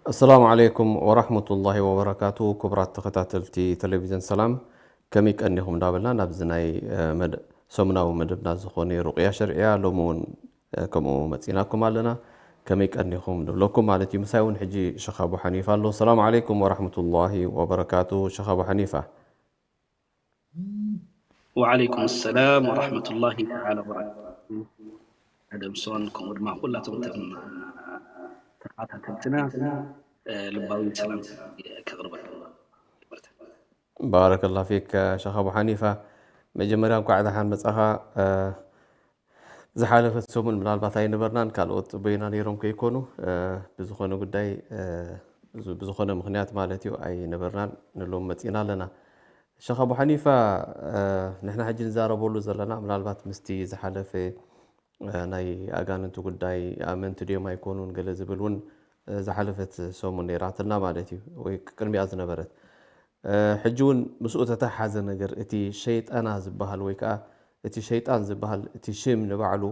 ኣሰላሙ ዓለይኩም ወራህመቱላሂ ወበረካቱ። ክቡራት ተኸታተልቲ ቴሌቪዥን ሰላም፣ ከመይ ቀኒኹም እንዳበልና ናብዚ ናይ፣ እ፣ መድ-፣ ሰሙናዊ መደብና ዝኾነ ሩቕያ ሸርዕያ ሎሚ እውን፣ እ፣ ከምኡ መፂናኩም ኣለና። ከመይ ቀኒኹም ንብለኩም ማለት እዩ። ምሳይ እውን ሕጂ ሸኽ ኣቡ ሓኒፋ ኣሎ። ሰላም ዓለይኩም ወራህመቱላሂ ወበረካቱ። ሸኽ ኣቡ ሓኒፋ። ወዓለይኩም ሰላም ወራህመቱላሂ ተዓላ ወበረካቱ። ኣደምሶን ከምኡ ድማ ኩላቶም ተም-፣ ተኸታተልትና፣ እ፣ ልባዊ ሰላም ከቕርበልኩም። ባረከላ ፊክ ሸኽ ኣቡ ሓኒፋ። መጀመርያ እንኳዕ ደሓን መጻኻ። እ፣ ዝሓለፈት ሰሙን ምናልባት ኣይነበርናን፣ ካልኦት ጽበዩና ነይሮም ከይኮኑ፣ እ፣ ብዝኾነ ጉዳይ፣ እ፣ ብዝ-፣ ብዝኾነ ምኽንያት ማለት እዩ ኣይነበርናን፣ ንሎም መጺና ኣለና። ሸኽ ኣቡ ሓኒፋ፣ እ፣ ንሕና ሕጂ ንዛረበሉ ዘለና ምናልባት ምስቲ ዝሓለፈ፣ እ፣ ናይ ኣጋንንቲ ጉዳይ፣ ኣመንቲ ድዮም ኣይኮኑን ገለ ዝብል እውን፣ እ፣ ዝሓለፈት ሰሙን ነይራትና ማለት እዩ፣ ወይ ቅድሚኣ ዝነበረት። እ፣ ሕጂ እውን ምስኡ ተተሓሓዘ ነገር፣ እቲ ሸይጣና ዝበሃል ወይ ከዓ እቲ ሸይጣን ዝበሃል እቲ ሽም ንባዕሉ፣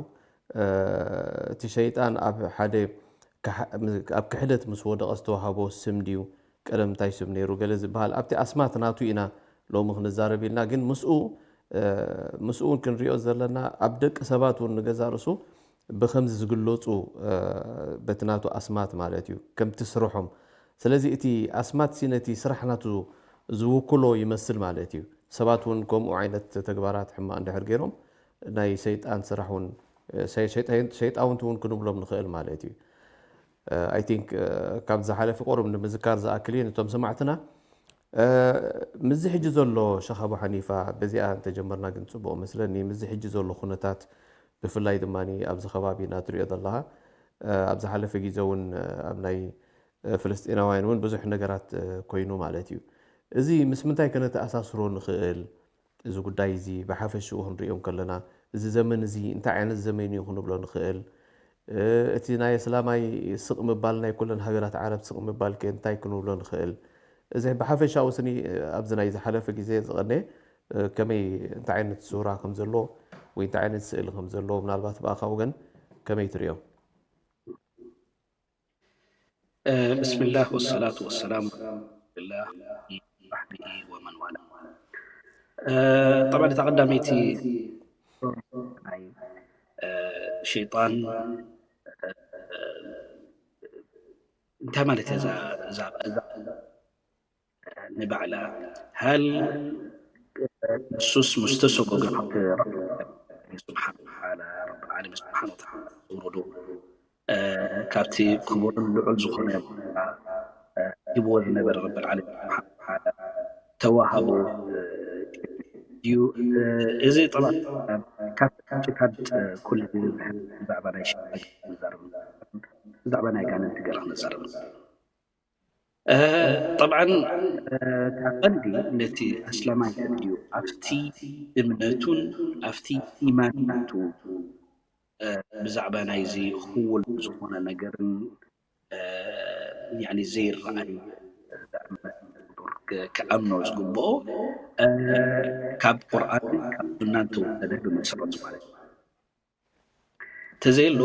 እ፣ እቲ ሸይጣን ኣብ ሓደ ክሓ-፣ ኣብ ክሕደት ምስ ወደቐ ዝተዋህቦ ስም ድዩ? ቀደም እንታይ ስም ነይሩ? ገለ ዝበሃል ኣብቲ ኣስማት ናቱ ኢና ሎሚ ክንዛረብ ኢልና። ግን ምስኡ፣ እ፣ ምስኡ እውን ክንሪኦ ዘለና ኣብ ደቂ ሰባት እውን ንገዛ ርእሱ ብኸምዚ ዝግለጹ፣ እ፣ በቲ ናቱ ኣስማት ማለት እዩ፣ ከምቲ ስርሖም። ስለዚ እቲ ኣስማት ሲ ነቲ ስራሕ ናቱ ዝውክሎ ይመስል ማለት እዩ። ሰባት እውን ከምኡ ዓይነት ተግባራት ሕማቕ እንድሕር ገይሮም ናይ ሰይጣን ስራሕ እውን፣ እ፣ ሰይ-፣ ሸይጣ-፣ ሸይጣውንቲ እውን ክንብሎም ንኽእል ማለት እዩ። እ፣ I think፣ እ፣ ካብ ዝሓለፈ ቁሩብ ንምዝካር ዝኣክል እዩ ነቶም ሰማዕትና። እ፣ ምስዚ ሕጂ ዘሎ ሸኽ ኣቡ ሓኒፋ በዚኣ እንተጀመርና ግን ጽቡቕ መስለኒ። ምስዚ ሕጂ ዘሎ ኩነታት ብፍላይ ድማ ኣብዚ ከባቢና ትሪኦ ዘለኻ፣ እ፣ ኣብ ዝሓለፈ ግዜ እውን፣ እ፣ ኣብ ናይ፣ እ፣ ፍልስጤናውያን እውን ብዙሕ ነገራት፣ እ፣ ኮይኑ ማለት እዩ። እዚ ምስ ምንታይ ከነተኣሳስሮ ንኽእል? እዚ ጉዳይ እዚ ብሓፈሽኡ ክንሪኦ እንከለና፣ እዚ ዘመን እዚ እንታይ ዓይነት ዘመን እዩ ክንብሎ ንኽእል? እ፣ እቲ ናይ እስላማይ ስቕ ምባል ናይ ኩለን ሃገራት ዓረብ ስቕ ምባል ከ እንታይ ክንብሎ ንኽእል? እዚ ብሓፈሻኡ ስኒ ኣብዚ ናይ ዝሓለፈ ግዜ ዝቐነየ፣ እ፣ ከመይ፣ እንታይ ዓይነት ሱራ ከም ዘሎ ወይ እንታይ ዓይነት ስእሊ ከም ዘሎ ምናልባት ብኣኻ ወገን ከመይ ትሪኦ? እ፣ ብስምላህ ወሰላቱ ወሰላሙ ዓላ ረሱሊላህ ወዓላ ኣሊሂ ወሰሕቢሂ ወመን ዋላ። እ፣ ጠብዓን እታ ቀዳመይቲ ናይ፣ እ፣ ሸይጣን፣ እ፣ እንታይ ማለት እያ እዛ፣ እዛ፣ እዛ ንባዕላ፣ ሃል ንሱስ ምስ ተሰጎገ ካብቲ ረቢ ስብሓን ወተዓላ፣ ረቢ ዓለሚን ስብሓን ወተዓላ ዘውረዶ፣ እ፣ ካብቲ ክቡርን ልዑል ዝኾነ ቦታ፣ እ፣ ሂብዎ ዝነበረ ረቢ ዓለሚን ስብሓን ወተዓላ ተዋህቦ፣ እ፣ እዩ። እ፣ እዚ ጠብዓ ካብ ጭካድ ኩሉ ግዜ ዝሕል ብዛዕባ ናይ ሸይጣን ንዛረብ፣ ብዛዕባ ናይ ኣጋንንቲ ገለ ክንዛረብ። እ፣ ጠብዓን፣ እ፣ እታ ቀንዲ ነቲ ኣስላማይ ተድልዮ ኣብቲ እምነቱን ኣብቲ ኢማን ናቱ፣ እ፣ ብዛዕባ ናይዚ ክውል ዝኾነ ነገርን፣ እ፣ ያኒ ዘይረኣይ ዛዕባ ክ-፣ ክኣምኖ ዝግብኦ፣ እ፣ ካብ ቁርኣን ካብ ሱናን ተወሰደ ብመሰረቱ ማለት እዩ። ተዘየሎ፣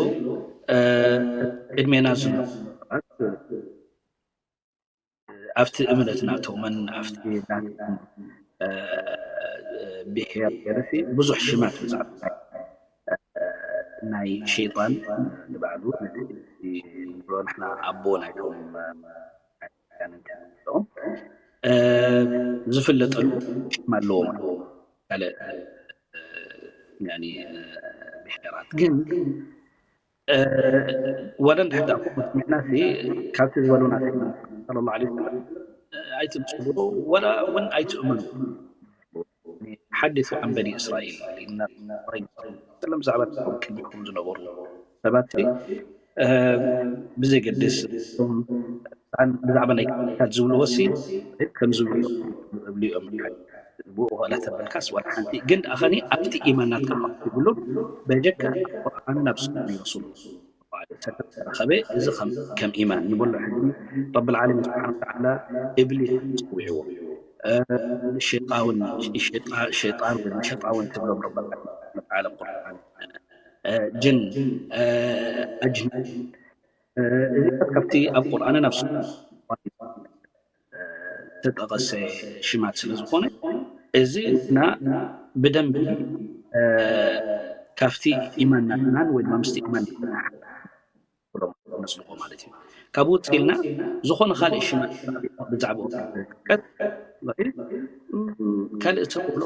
እ፣ ቅድሜና ዝነበሩ ሰባት ኣብቲ እምነት ናቶምን ኣብቲ ናቶም፣ እ፣ ብሄር ገለሲ ብዙሕ ሽማት ብዛዕባ ናይ፣ እ፣ ናይ ሸይጣን ንባዕሉ ነቲ ንብሎ ንሕና ኣቦ ናይቶም፣ እ፣ ኣጋንንቲ ንብሎም፣ እ፣ ዝፍለጠሉ ሽም ኣለዎ ማለት እዩ። ካልእ፣ እ፣ ያኒ፣ እ፣ ብሄራት ግን እ፣ ወደ እንድሕር ደኣ ኮነ ስሚዕናሲ፣ ካብቲ ዝበሉና ሰይድና ሰለላሁ ዐለይሂ ወሰለም፣ እ፣ ኣይትምጽኡ ወላ እውን ኣይትእመኑ። ሓዲሱ ዐን በኒ እስራኤል ኢልና ሰለም ብዛዕባ እቶም ቅድሚኹም ዝነበሩ ሰባት፣ እ፣ ብዘይገድስ እቶም ብዛዕባ ናይ ክታብ ዝብልዎ ሲ ከም ዝብልዮ ዝብልዮም ብኡ ወላ ተበልካስ ወላ ሓንቲ ግን ደኣ ኸኒ ኣብቲ ኢማን ናትካ ካብ ትብሉ በጀካ ቁርኣን ናብ ሱና ይወስሉ። ሰላም ተረኸበ። እዚ ከም ከም ኢማን ንብሎ ሕጂ ረብል ዓለሚን ስብሓነ ወተዓላ እብሊስ ጽዊዕዎ። እ፣ ሸይጣውን ሸይጣ- ሸይጣን ወይ ሸይጣውን ትብሎም ረብል ዓለሚን ስብሓነ ወተዓላ ቁርኣን፣ እ፣ ጅን፣ እ፣ ኣጅን፣ እ፣ እዚታት ካብቲ ኣብ ቁርኣንን ኣብ ሱና ዝተጠቐሰ ሽማት ስለ ዝኾነ፣ እዚ ና ብደንቢ፣ እ፣ ካብቲ ኢማን ናትናን ወይ ድማ ምስቲ ኢማን ናትናን ብሎም ነጽድቆ ማለት እዩ። ካብኡ ውጽእ ኢልና ዝኾነ ካልእ ሽማት ብዛዕባኡ ክትጥቀስ ካልእ ሰብ ብሎ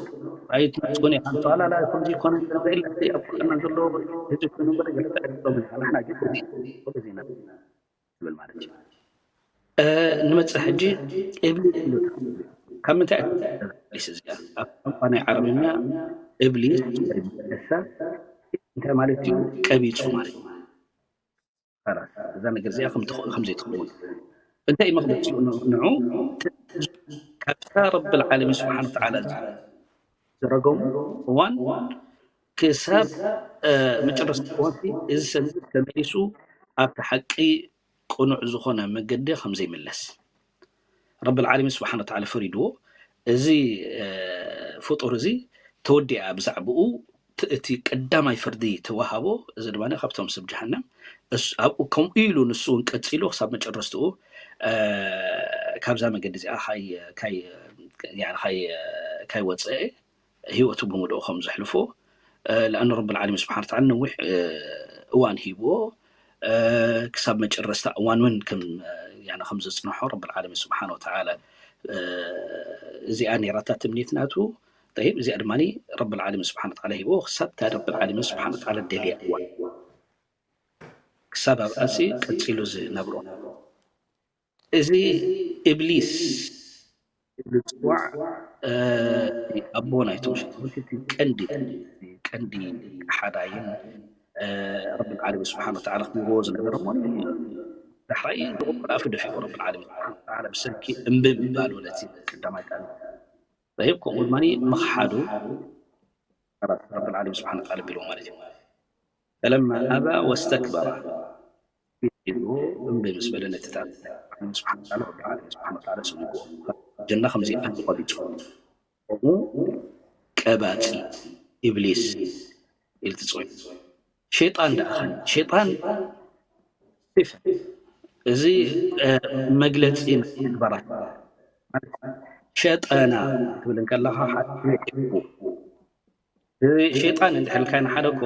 ኣይትመጽኡን ኢኻ። ኣላ፣ ከምዚ ይኮነ፣ ከምዚ ኢላ፣ እቲ ኣብ ቁርኣንና ዘሎ ህዝቢ ኮይኑ እምበር ገለ ተዕልሎም ኢና። ንሕና ግን እዚ፣ እዚ ኢና ዝብል ማለት እዩ። እ፣ ንመጽእ ሕጂ እብሊስ ኢሉ። ካብ ምንታይ እያ እብሊስ እዚኣ? ኣብ ቋንቋ ናይ ዓረብኛ እብሊስ ወይ እሳ እንታይ ማለት እዩ? ቀቢጹ ማለት እዩ። ኸላስ፣ እዛ ነገር እዚኣ ከም ትኽ- ከም ዘይትኸውን። እንታይ እዩ መቕበጺኡ? ን- ንዑ ካብታ ረብል ዓለሚን ስብሓነ ወተዓላ ዝረገሙ እዋን ክሳብ፣ እ፣ መጨረስታ እዋን እዚ ሰብ እዚ ተመሊሱ ኣብቲ ሓቂ ቅኑዕ ዝኾነ መገዲ ከም ዘይምለስ ረብል ዓለሚን ስብሓነ ወተዓላ ፈሪድዎ። እዚ፣ እ፣ ፍጡር እዚ ተወዲኣ ብዛዕባኡ ት- እቲ ቀዳማይ ፍርዲ ተዋሃቦ። እዚ ድማ ካብቶም ሰብ ጀሃነም እስ- ኣብኡ ከምኡ ኢሉ ንሱ እውን ቀጺሉ ክሳብ መጨረስትኡ፣ እ፣ ካብዛ መገዲ እዚኣ ካይ- ካይ- ያኒ ካይ- ካይወፀአ ህይወቱ ብምድኡ ከም ዘሕልፎ፣ እ፣ ለኣኑ ረብል ዓለሚን ስብሓነ ወተዓላ ነዊሕ፣ እ፣ እዋን ሂብዎ፣ እ፣ ክሳብ መጨረስታ እዋን እውን ከም፣ እ፣ ያኒ ከም ዘጽንሖ ረብል ዓለሚን ስብሓነ ወተዓላ፣ እ፣ እዚኣ ነይራታ ትምኒት ናቱ። ጠይብ፣ እዚኣ ድማ ረብል ዓለሚን ስብሓነ ወተዓላ ሂብዎ፣ ክሳብ እታ ረብል ዓለሚን ስብሓነ ወተዓላ ደልያ እዋን፣ ክሳብ ኣብኣሲ ቀጺሉ ዝነብሮ። እዚ እብሊስ ዝጽዋዕ፣ እ፣ ኣቦ ናይቶም ሸይጣን፣ እቲ ቀንዲ፣ ቀንዲ ሓዳይን፣ እ፣ ረብል ዓለሚን ስብሓነ ወተዓላ ክህብዎ ዝነበረ እሞ ዳሕራይ ዝቕበል ኣፉ ደፊኡ ረብል ዓለሚን ስብሓነ ወተዓላ ብሰንኪ እምቢ ምባሉ ነቲ ቀዳማይ ቃል። ጠይብ፣ ከምኡ ድማ ምኽሓዱ ረብል ዓለሚን ስብሓነ ወተዓላ ቢልዎ ማለት እዩ። ፈለማ ኣባ ወስተክበራ ኢሉ እምቢ ምስ በለ ነቲ ታ-፣ ስብሓነ ወተዓላ፣ ረብል ዓለሚን ስብሓነ ወተዓላ ሰጒግዎ። ጀና ከምዚ ኣቱ ቀቢጹ። ከምኡ ቀባጺ ኢብሊስ ኢሉ ትጽውዕ። ሸይጣን ደኣ ኸን? ሸይጣን ሲፈ፣ እዚ፣ እ፣ መግለጺ ናይ ተግባራት ማለት ሸጠና ክትብል እንከለኻ ሓደ ይሕቡ። እዚ ሸይጣን እንድሕር ኢልካ ንሓደ እኮ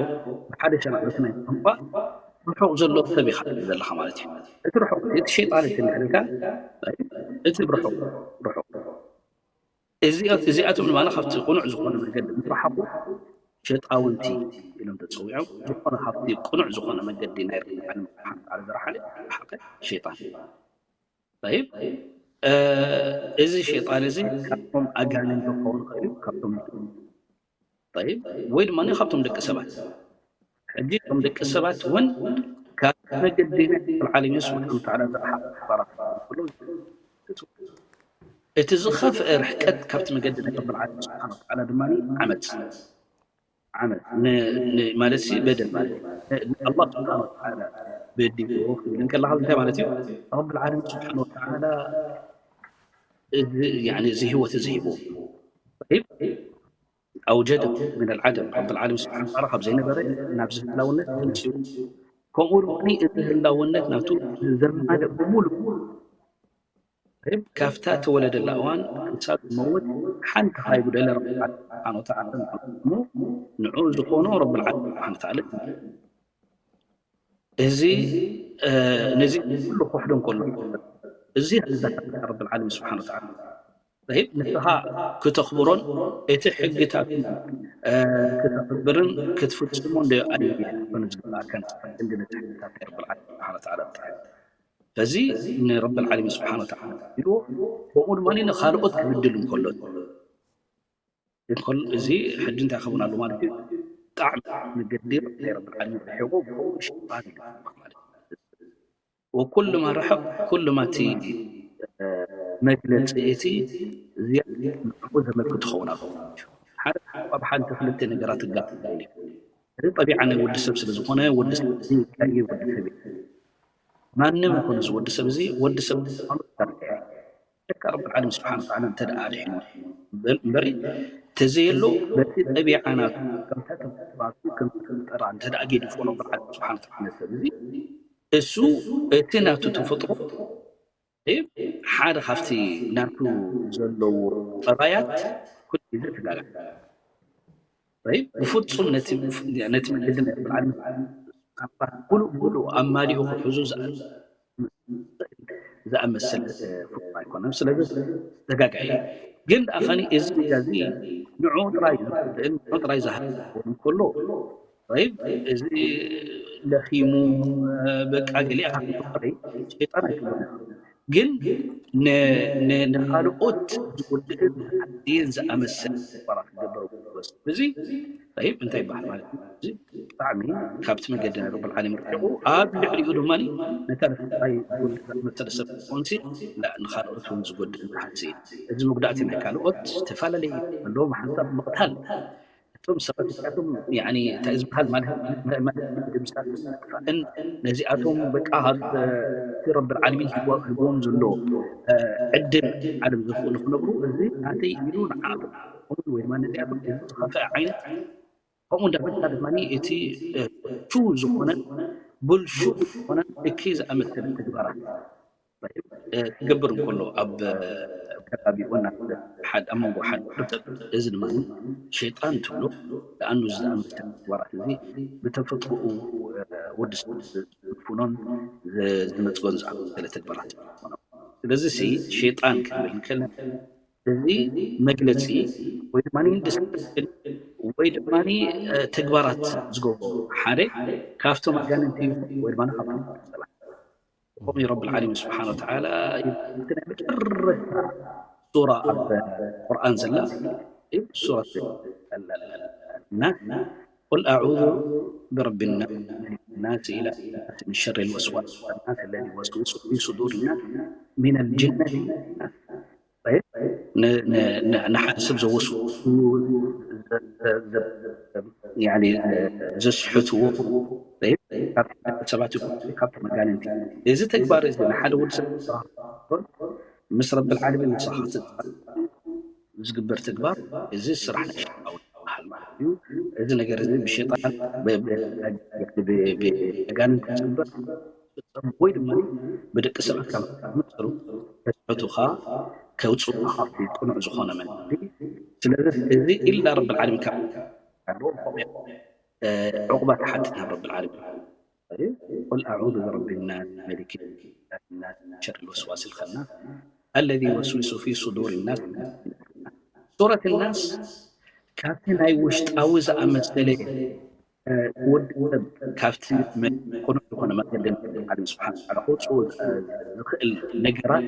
ብሓደ ሸነኽ ናይ ቋንቋ ርሑቕ ዘሎ ሰብ ኢኻ ትብል ዘለኻ ማለት እዩ። እቲ ርሑቕ፣ እቲ ሸይጣን እቲ እንድሕር ኢልካ፣ እቲ ርሑቕ፣ ርሑቕ። እዚኣ-፣ እዚኣቶም ድማ ካብቲ ቅኑዕ ዝኾነ መገዲ ምስ ረሓቑ ሸጣውንቲ ኢሎም ተጸዊዖም። ዝኾነ ካብቲ ቅኑዕ ዝኾነ መገዲ ናይ ርሕራሕን ምሕረትን ዝረሓቐ፣ ዝረሓቐ ሸይጣን። ጠይብ፣ እ፣ እዚ ሸይጣን እዚ ካብቶም ኣጋንንቲ ክኸውን ይኽእል እዩ፣ ካብቶም፣ ጠይብ፣ ወይ ድማ ካብቶም ደቂ ሰባት። ሕጂ እቶም ደቂ ሰባት እውን ካብ መገዲ ናይ ረብል ዓለሚን ስብሓነ ወተዓላ ዝረሓቑ ተግባራት ክገብሩ ከለዉ፣ እቲ ዝኸፍአ ርሕቀት ካብቲ መገዲ ናይ ረብል ዓለሚን ስብሓነ ወተዓላ ድማ ዓመጽ፣ ዓመጽ ን-፣ ን-፣ ማለት ሲ በደል ማለት እዩ። ን-፣ ንኣላህ ስብሓነ ወተዓላ በዲልዎ ክብል እንከለኻ እንታይ ማለት እዩ? ረብል ዓለሚን ስብሓነ ወተዓላ እዚ፣ ያኒ እዚ ህይወት እዚ ሂቡ። ጠይብ፣ ኣውጀደ ሚነል ዓደም፣ ረብል ዓለሚን ስብሓነ ወተዓላ ካብ ዘይነበረ ናብዚ ህላውነት ኣምጺኡ። ከምኡ ድማ እዚ ህላውነት ናቱ ዘማልእ ብምሉእ፣ ጠይብ፣ ካብታ ተወለደላ እዋን ክሳብ ዝመውት ሓንቲ ካይጉደለ ረቢ ስብሓነ ወተዓላ ንዕኡ ዝኾኖ ረብል ዓለሚን ስብሓነ ወተዓላ። እዚ፣ እ፣ ነዚ ኩሉ ክውሕዶ እንከሎ፣ እዚ ረብል ዓለሚን ስብሓነ ወተዓላ። ጠይብ፣ ንስኻ ክተኽብሮን እቲ ሕግታት፣ እ፣ ክተኽብርን ክትፍጽሞን ዶ ኣየኮነ ዝግብኣካ? ንስኻ ክንዲ ነቲ ሕግታት ናይ ረብል ዓለሚን ስብሓነ ወተዓላ ጥራሕ። በዚ ንረብል ዓለሚን ስብሓነ ወተዓላ ኢልዎ፣ ከምኡ ድማ ንኻልኦት ክብድል እንከሎ፣ እንከሎ፣ እዚ ሕጂ እንታይ ክኸውን ኣሎ ማለት እዩ? ጣዕሚ መገዲ ናይ ረብል ዓለሚን ርሒቑ ብኡ ሸይጣን ኢሉ ማለት እዩ። ወኩሉማ ረሕቕ ኩሉማ እቲ፣ እ፣ መግለጺ እቲ ዝያዳ ንዕኡ ዘመልክት ክኸውን ኣለዎ ማለት እዩ። ሓደ ኣብ ሓንቲ ክልተ ነገራት ክጋጭ ይኽእል እዩ። እዚ ጠቢዓ ናይ ወዲ ሰብ ስለ ዝኾነ፣ ወዲ ሰብ እዚ ቀይር ወዲ ሰብ እዩ። ማንም ይኹን እዚ ወዲ ሰብ እዚ ወዲ ሰብ ምዃኑ ተረድዐ። ደካ ረብ ዓለም ስብሓን ወተዓላ እንተ ደኣ ኣድሒኑ እምበሪ ተዘየሎ በቲ ጠቢዓ ናቱ ከምታ ተፈጥራቱ ከምቲ ተፈጠራ እንተ ደኣ ገዲፎ ረብ ዓለም ስብሓን ወተዓላ ሰብ እዚ እሱ እቲ ናቱ ተፈጥሮ ሓደ ካብቲ ናቱ ዘለዎ ጠባያት ኩሉ ግዜ ተጋጋ ብፍፁም ነቲ መገዲ ናይ ረብ ዓለሚን ሙሉእ ሙሉእ ኣማሊኡ ክሕዙ ዝኣመሰለ ፍጡር ኣይኮነን። ስለዚ ተጋጋየ ግን ደኣ ኸኒ እዚ ጌጋ እዚ ንዑ ጥራይ ዝኽእል ንዑ ጥራይ ዝሃብ ክኸውን ከሎ እዚ ለኺሙ በቃ ገሊኣ ካብ ተፈጠረ ሸይጣን ኣይትብሎ ግን ንኻልኦት ዝጎድእን ዝዓድይን ዝኣመሰለ ተግባራት ክገብር ወስድ እዚ እንታይ ይበሃል ማለት እዩ? እዚ ብጣዕሚ ካብቲ መገዲ ናይ ረብል ዓለሚን ርሒቑ ኣብ ልዕሊኡ ድማ ነታ ንፈጣሪ ዝጎድእ ዝኣመሰለ ሰብ ክኾንሲ ንኻልኦት እውን ዝጎድእን ዝሓሲ እዚ መጉዳእቲ ናይ ካልኦት ዝተፈላለየ ኣለዎም ሓንሳብ ምቕታል እቶም ሰባት እዚኣቶም ያኒ እንታይ ዝበሃል ማለት ምድምሳስን ምጥፋእን ነዚኣቶም በቃ ካብ እቲ ረብል ዓለሚን ሂቦ- ሂቦም ዘሎ ዕድል ዓለም ዘኽእሉ ክነብሩ እዚ ናተይ ኢሉ ንዓኣቶም ከምኡ ወይ ድማ ነዚኣቶም እዚ ዝኸፍአ ዓይነት ከምኡ እንዳበልካ ድማ እቲ ቹ ዝኾነ ብልሹ ዝኾነ እኪ ዝኣመሰለ ተግባራት ክገብር እንከሎ ኣብ ከባቢኡ ናብ ሓደ ኣብ መንጎ ሓደ ሰብ እዚ ድማ ሸይጣን ትብሎ ለኣኑ ዝኣመሰለ ተግባራት እዚ ብተፈጥሮኡ ወዲ ሰብ ዝፍኖን ዝነፅጎን ዝኣመሰለ ተግባራት ስለዚ ሲ ሸይጣን ክንብል እንከለና እዚ መግለፂ ወይ ድማ ዲስክሪፕሽን ወይ ድማ ተግባራት ዝገብሮ ሓደ ካብቶም ኣጋንንቲ ወይ ድማ ካብቶም ሰባት ከምኡ ረብል ዓለሚን ስብሓን ወተዓላ እቲ ናይ መጨረሻ ሱራ ኣብ ቁርኣን ዘላ ሱረት ናስ قل أعوذ برب الناس ملك الناس إله الناس من شر الوسواس الخناس الذي يوسوس في صدور الناس من الجنة والناس ንሓደ ሰብ ዘወስውሱ ዘስሕትዎ ካብቲ ደቂ ሰባት ይኹን ካብቶም ኣጋንንቲ እዚ ተግባር እዚ ንሓደ ወዲ ሰብ ምስ ረብል ዓለሚን ንስኻ ክትፃረፍ ዝግበር ተግባር እዚ ስራሕ ናይ ሸይጣን ይበሃል ማለት እዩ። እዚ ነገር እዚ ብሸይጣን ብኣጋንንቲ ዝግበር ዝፍፀም ወይ ድማ ብደቂ ሰባት ካብ መሰሉ ከስሕቱኻ ከውፅኡኻ ካብቲ ቅኑዕ ዝኾነ መንገዲ ስለዚ እዚ ኢላ ረብል ዓለሚን ካብ ኣለዎም ከምኡ እዮም ዕቑባ ትሓትት ናብ ረብል ዓለሚን قل أعوذ برب الناس ملك الناس إله الناس من شر الوسواس الخناس الذي يوسوس في صدور الناس ሱረት ናስ ካብቲ ናይ ውሽጣዊ ዝኣመሰለ ወዲ ሰብ ካብቲ ቅኑዕ ዝኾነ መገዲ ዓለም ስብሓን ወተዓላ ከውፅኡ ዝኽእል ነገራት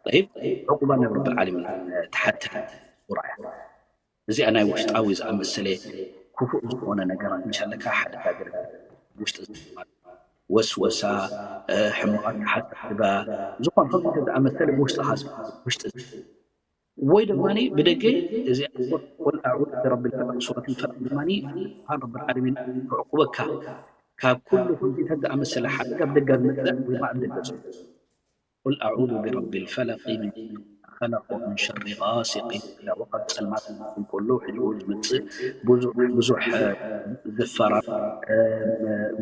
ጠይብ ዕቁባ ናብ ረብል ዓለሚን ትሓተ ሱራ እያ። እዚኣ ናይ ውሽጣዊ ዝኣመሰለ ክፉእ ዝኾነ ነገራት ምሽ ኣለካ ሓደ ሃገር ውሽጢ ወስወሳ ሕማቕ ኣተሓሳስባ ዝኾነ ከምዚ ዝኣመሰለ ብውሽጥኻ ውሽጢ ወይ ድማ ብደገ እዚ ቁል ኣዑዙ ብረቢ ልፈለቅ ሱረት ልፈለቅ ድማ ስብሓን ረቢ ልዓለሚን ክዕቁበካ ካብ ኩሉ ከምዚታት ዝኣመሰለ ሓደጋ ብደጋ ዝመፅእ ወይ ኣብ ደገ ዘሎ ቁል ኣዑዙ ብረቢ ልፈለቅ ምን ሸሪ ማ ኸለቅ ወምን ሸሪ ጋሲቅን ኢዛ ወቀብ ፀልማት እንከሎ ሕጂ ዝመፅእ ብዙሕ ዝፈራ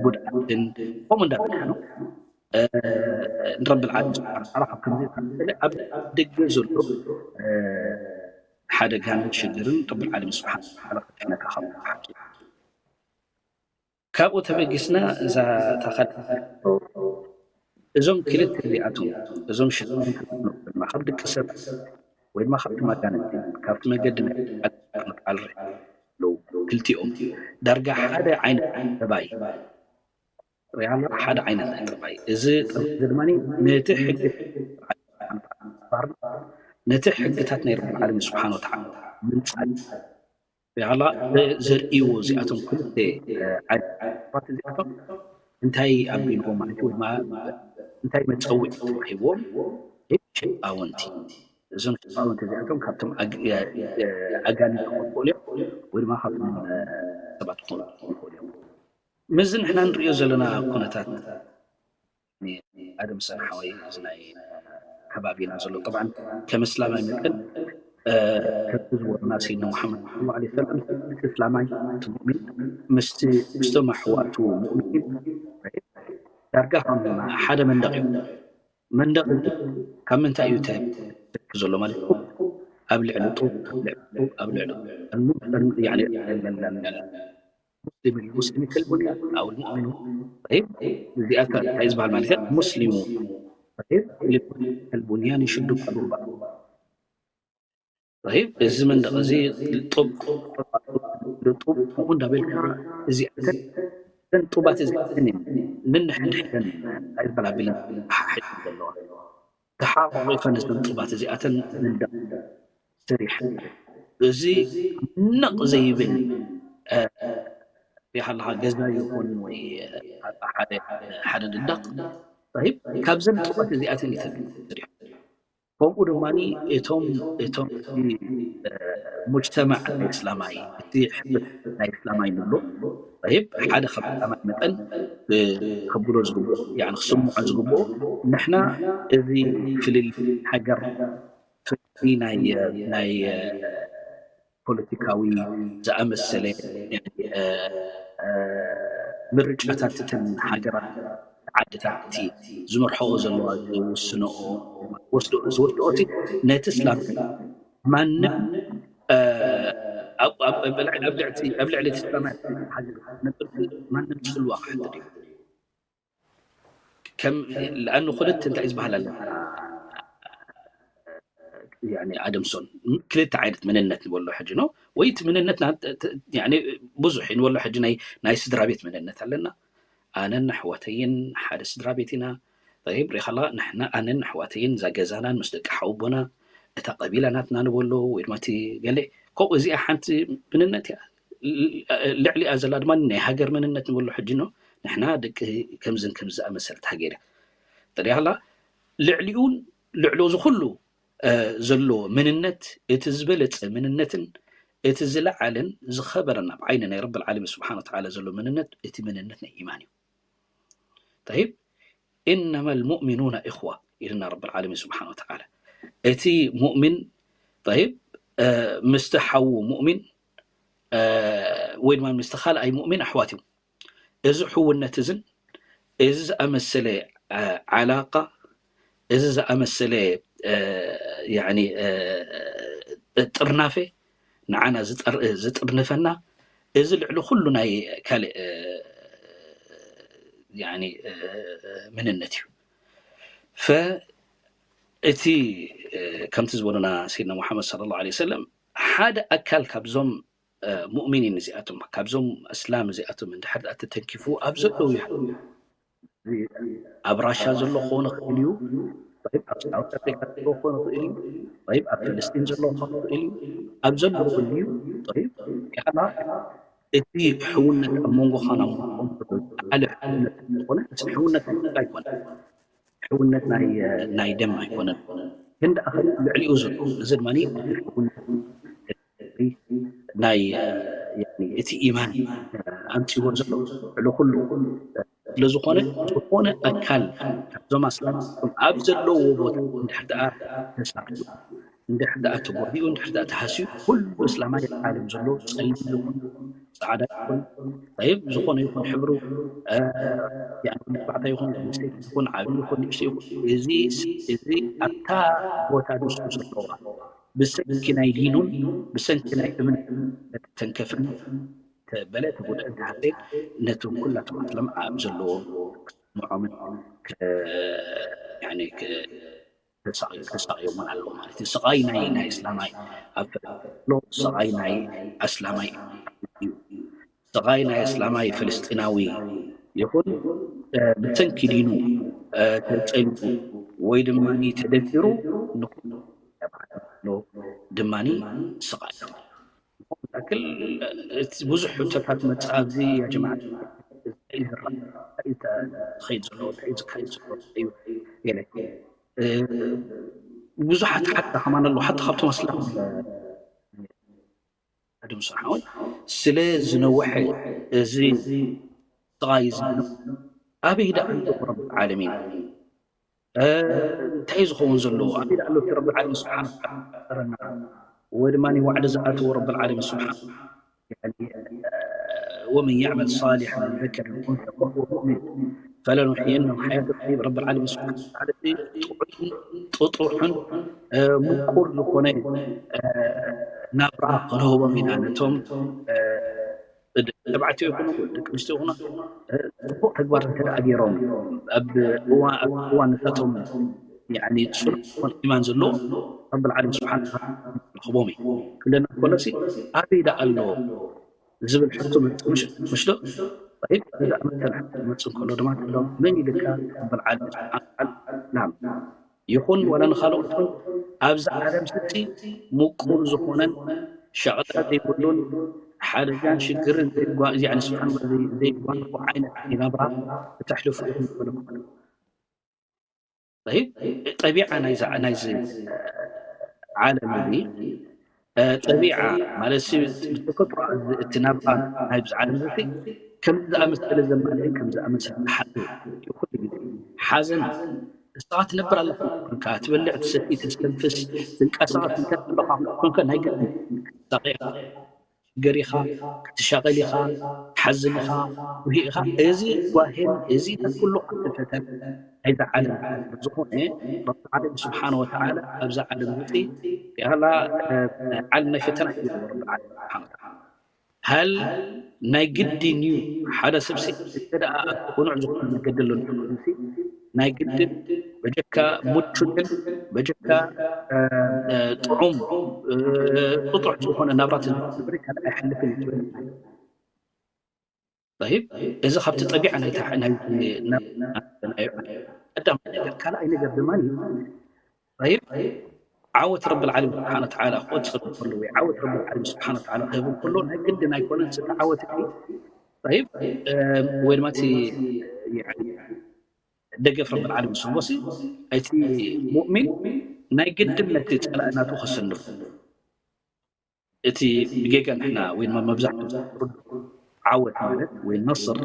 ጉድኣትን ከምኡ እንዳበልካ ነው ንረብል ዓለሚን ስብሓን ወተዓላ ካብ ከምዚ ዝኣመሰለ ኣብ ደገ ዘሎ ሓደጋን ሽግርን ረብል ዓለሚን ስብሓን ወተዓላ ከድሕነካ ከም ሓቂ ካብኡ ተበጊስና እዛ ታኸል እዞም ክልተ እዚኣቶም እዞም ሽግርን ክልተ ድማ ካብ ደቂ ሰብ ወይ ድማ ካብቲ መጋነንቲ ካብቲ መገዲ ናይ ምጣል ኣለዉ ክልቲኦም ዳርጋ ሓደ ዓይነት ጠባይ ሪኣና ሓደ ዓይነት ናይ ጥራይ እዚ ጥራይ እዚ ድማ ነቲ ሕጊ ነቲ ሕግታት ናይ ረብል ዓለሚን ስብሓን ወተዓላ ምንፃል ሪኣላ ዘርእይዎ እዚኣቶም ክልተ ዓይነት እዚኣቶም እንታይ ኣቢልዎም ማለት እዩ ወይ እንታይ መፀውዒ ተዋሂብዎም ሽቃውንቲ እዞም ሽቃውንቲ እዚኣቶም ካብቶም ኣጋንንቲ ክኾኑ ይኽእሉ እዮም ወይ ድማ ካብቶም ሰባት ክኾኑ ይኽእሉ እዮም ምዚ ንሕና ንሪኦ ዘለና ኩነታት ኣደም ሰን ሓወይ፣ እዚ ናይ ከባቢና ዘሎ፣ ጠብዓን ከም እስላማይ መጠን ከምቲ ዝበሉና ሰይድና ሙሓመድ ሰለላሁ ዐለይሂ ወሰለም፣ እቲ እስላማይ፣ እቲ ሙእሚን ምስቲ ምስቶም ኣሕዋቱ ሙእሚን ዳርጋ ከም ሓደ መንደቕ እዩ። መንደቕ እዚ ካብ ምንታይ እዩ ተሰኪ ዘሎ ማለት እዩ? ኣብ ልዕሊ ጡብ፣ ኣብ ልዕሊ ጡብ፣ ኣብ ልዕሊ ጡብ። ሙስሊም ሙስሊም ከልቡንያ፣ ኣው ሙእሚኑ። ይብ እዚኣ እንታይ ዝበሃል ማለት እዩ? ሙስሊሙ ከልቡንያን ይሽዱ ቀሉባ። ይብ እዚ መንደቕ እዚ ጡብ ጡብ ከምኡ እንዳበልካ፣ እዚኣተን እተን ጡባት እዚኣተን እየን ንንሕድሕደን ኣይበላቢለን ሓሒጠን ዘለዋ። ተሓቋቒፈን እዘን ጡባት እዚኣተን መንደቕ ሰሪሐን። እዚ ነቕ ዘይብል እ፣ ሪኢኻ ኣለኻ፣ ገዛ ይኹን ወይ ሓደ ሓደ መንደቕ፣ ይብ ካብዘን ጡባት እዚኣተን እዩ ተሰሪሑ። ከምኡ ድማ እቶም እቶም እቲ እ፣ ሙጅተማዕ ናይ እስላማይ፣ እቲ ሕብረት ናይ እስላማይ ንብሎ፣ ይብ ሓደ ከም እስላማይ መጠን እ፣ ከብሎ ዝግብኦ፣ ያኒ ክስምዖ ዝግብኦ፣ ንሕና እዚ ፍልል ሃገር፣ ፍልልይ ናይ ናይ ፖለቲካዊ ዝኣመሰለ፣ እ፣ እ፣ ምርጫታት እተን ሃገራት፣ ዓድታት እቲ ዝመርሖኦ ዘለዋ፣ ዝውስንኦ፣ ወስዶ ዝወስድኦ እቲ ነቲ እስላም ማንም እ፣ ኣብ ኣብ ኣብ ልዕሊ ኣብ ልዕሊ ኣብ ልዕሊ እቲ እስላማይ ሃገር ነበር ማንም ጽልዋ ክሕተት እዩ። ከም ለኣኑ ክልተ እንታይ ዝበሃል ኣለና? ያኒ ኣደምሶን ክልተ ዓይነት መንነት ንበሎ ሕጂ ነው ወይ እቲ መንነት ና- ት- ያኒ ብዙሕ እዩ ንበሎ ሕጂ ናይ ናይ ስድራ ቤት መንነት ኣለና። ኣነን ኣሕዋተይን ሓደ ስድራ ቤት ኢና። ጠይብ ሪኻላ ንሕና ኣነን ኣሕዋተይን እዛ ገዛናን ምስ ደቂ ሓውቦና እታ ቀቢላ ናትና ንበሎ ወይ ድማ እቲ ገለ ከምኡ እዚኣ ሓንቲ መንነት እያ። ልዕሊኣ ዘላ ድማ ናይ ሃገር መንነት ንበሎ ሕጂ ነው። ንሕና ደቂ ከምዝን ከምዚ ዝኣመሰለት ሃገር እያ። ተሪኣላ ልዕሊኡን ልዕሊ እዚ ኩሉ ዘሎ መንነት እቲ ዝበለፀ መንነትን እቲ ዝለዓለን ዝኸበረን ኣብ ዓይኒ ናይ ረብል ዓለሚን ስብሓን ወተዓላ ዘሎ መንነት እቲ መንነት ናይ ኢማን እዩ። ጠይብ ኢነማ ልሙእሚኑና ኢኽዋ ኢልና ረብል ዓለሚን ስብሓን ወተዓላ። እቲ ሙእሚን ጠይብ ምስቲ ሓዉ ሙእሚን ወይ ድማ ምስቲ ካልኣይ ሙእሚን ኣሕዋት እዮም። እዚ ሕውነት እዝን እዚ ዝኣመሰለ ዓላቃ እዚ ዝኣመሰለ ጥርናፈ ንዓና ዝጥርንፈና እዚ ልዕሊ ኩሉ ናይ ካልእ ምንነት እዩ። እቲ ከምቲ ዝበሉና ሰይድና ሙሓመድ ሰለላሁ ዐለይሂ ወሰለም ሓደ ኣካል ካብዞም ሙእሚኒን እዚኣቶም ካብዞም ኣስላም እዚኣቶም እንድሕር ደኣ ተተንኪፉ ኣብ ዘለዉ ይሓ ኣብ ራሻ ዘሎ ክኾን ይኽእል እዩ። ኣብ ሳውት ኣፍሪካ ዘሎ ክኾን ይኽእል እዩ። ኣብ ፍልስጢን ዘሎ ክኾን ይኽእል እዩ። ኣብ ዘለዉ እዩ። ያላ እቲ ሕውነት ኣብ መንጎኻን ኣብ መንጎኦም ዘሎ ዝለዓለ ሕውነት ዝኾነ እዚ ሕውነት ኣይኮነን። ሕውነት ናይ ደም ኣይኮነን። ግን ደኣ ልዕሊኡ ዘሎ እዚ ድማ ናይ ኢማን ኣምፅዎ ዘሎ ልዕሊ ኩሉ ስለ ዝኾነ ዝኾነ ኣካል ካብዞም ኣስላም ኣብ ዘለዎ ቦታ እንድሕር ደኣ ተሳቒዩ እንድሕር ደኣ ተጎዲኡ እንድሕር ደኣ ተሃስዩ ኩሉ እስላማይ ዓለም ዘሎ ፀሊም ይኹን ፃዕዳ ይኹን ይብ ዝኾነ ይኹን ሕብሩ ተባዕታይ ይኹን ኣንስተይቲ ይኹን ዓብዪ ይኹን ንእሽቶ ይኹን እዚ እዚ ኣብታ ቦታ ንሱ ዘለዋ ብሰንኪ ናይ ዲኑን ብሰንኪ ናይ እምነትን ተንከፍን ተበለ ተጎድአ እንተሃሰየ ነቶም ኩላቶም ኣስላም ኣብ ዘለዎም ክስምዖምን ተሳቕዮምን ኣለዎ ማለት እዩ። ስቓይ ናይ ናይ እስላማይ ኣብ ስቓይ ናይ ኣስላማይ እዩ። ስቓይ ናይ እስላማይ ፍልስጢናዊ ይኹን ብሰንኪ ዲኑ ተፀሊኡ ወይ ድማ ተደፊሩ ንኩሉ ድማ ስቓይ እዩ። ኣክል ብዙሕ ሕቶታት መፅእ ኣብዚ ያ ጀማዓ እንታይ እዩ ዝረአ እንታይ እዩ ዝካየድ ዘሎ እንታይ እዩ ዝካየድ ዘሎ እዩ ገለ ብዙሓት ሓታ ከማን ኣለዉ ሓታ ካብቶም ኣስላም ኣድምሶ ሓወይ ስለ ዝነውሐ እዚ ስቓይ እዚ ኣበይ ደኣ ኣሎ ረብል ዓለሚን? እ፣ እንታይ እዩ ዝኸውን ዘለዎ? ኣበይ ደኣ ኣሎ እቲ ረብል ዓለሚን ስብሓነ ወተዓላ ዝፈጠረና? ወይ ድማ ዋዕዲ ዝኣተዎ ረብል ዓለሚን ስብሓነ ወተዓላ፣ ያኒ፣ እ፣ ወመን ያዕመል ሳሊሐን ምን ዘከሪን ኣው ኡንሳ ወሁወ ሙእሚን ፈለኑሕይየነሁ ሓያተን ጠይባ። ረብል ዓለሚን ስብሓነ ወተዓላ እቲ ጥዑይን ጥጡሕን፣ እ፣ ምቁር ዝኾነ፣ እ፣ ናብራ ክንህቦም ኢና ነቶም፣ እ፣ ደቂ ተባዕትዮ ይኹኑ ደቂ ኣንስትዮ ይኹና፣ እ፣ ጽቡቕ ተግባር እንተ ደኣ ገይሮም፣ ኣብ እዋ-፣ ኣብ እዋን ንሳቶም፣ ያኒ፣ ጽኑዕ ዝኾነ ኢማን ዘለዎ ረብል ዓለሚን ስብሓነ ወተዓላ ክረኽቦም እዩ። ክብለና ከሎሲ፣ ኣበይ ደኣ ኣሎ ዝብል ሕቶ መጽእ፣ ምሽ-፣ ምሽ ዶ? ጠይብ፣ እዚ ደኣ መሰል ሕቶ መጽእ እንከሎ ድማ፣ ትብሎም፣ መን ኢልካ? ረብል ዓለሚን ስብሓነ ወተዓላ። ናም። ይኹን ዋላ ንኻልኦት እውን፣ ኣብዚ ዓለም ስቲ ምቁር ዝኾነን ሸቐጣ ዘይብሉን ሓደጋን ሽግርን ዘይጓ-፣ ያኒ፣ ስብሓን፣ ዘይ-፣ ዘይጓንፎ ዓይነት ናብራ ክተሕልፉ ኢኹም ዝበለኩም። ጠይብ፣ ጠቢዓ ናይዚ፣ ናይዚ ዓለም እዚ፣ እ፣ ጠቢዓ ማለት ሲ-፣ ብተፈጥሮ እዚ፣ እቲ ናብራ ናይዚ ዓለም እዚ ከምዚ ዝኣመሰለ ዘማልእን ከምዚ ዝኣመሰለ ሓዘን እዩ። ኩሉ ግዜ ሓዘን፣ ንስኻ ትነብር ኣለኻ፣ ኮንካ ትበልዕ፣ ትሰቲ፣ ተስተንፍስ፣ ትንቀሳቐስ እንተ ኣለኻ፣ ኮንካ ናይ ግድን ክትሳቐ ኢኻ። ክትሽገር ኢኻ፣ ክትሻቐል ኢኻ፣ ክትሓዝን ኢኻ፣ ትጉሂ ኢኻ። እዚ ጓሄን፣ እዚ ኩሉ ኣብ ፈተን ናይዛ ዓለም ዝኾነ፣ ረቢ ዓለም ስብሓነ ወተዓላ ኣብዛ ዓለም እዚ ያላ፣ እ፣ ዓለም ናይ ፈተና እዩ ረቢ ዓለም ስብሓነ ወተዓላ። ሃል ናይ ግድን እዩ ሓደ ሰብሲ እንተ ደኣ ኣብ ቅኑዕ ዝኾነ መገዲ ኣሎ እንተኾይኑሲ፣ ናይ ግድን በጀካ ምቹእን በጀካ፣ እ፣ እ፣ ጥዑም፣ እ፣ ጥጡሕ ዝኾነ ናብራ ተዝነብር ካልእ ኣይሓልፍን እዩ ትብል። ጠይብ፣ እዚ ካብቲ ጠቢዓ ናይ ተሓ-፣ ናይ፣ ናይ፣ ናይ ቀዳማይ ነገር። ካልኣይ ነገር ድማ እዩ፣ ጠይብ፣ ዓወት ረብል ዓለሚን ስብሓነ ወተዓላ ክወጽእ ከሎ ወይ ዓወት ረብል ዓለሚን ስብሓነ ወተዓላ ክህብ ከሎ ናይ ግድን ኣይኮነን እቲ ዓወት እቲ፣ ጠይብ፣ እ፣ ወይ ድማ እቲ፣ ያኒ፣ ደገፍ ረብል ዓለሚን ዝህቦሲ፣ እቲ ሙእሚን ናይ ግድን ነቲ ጸላኢ ናቱ ከሰንፉ። እቲ ብጌጋ ንሕና ወይ ድማ መብዛሕትኡ ዓወት ማለት ወይ ነስር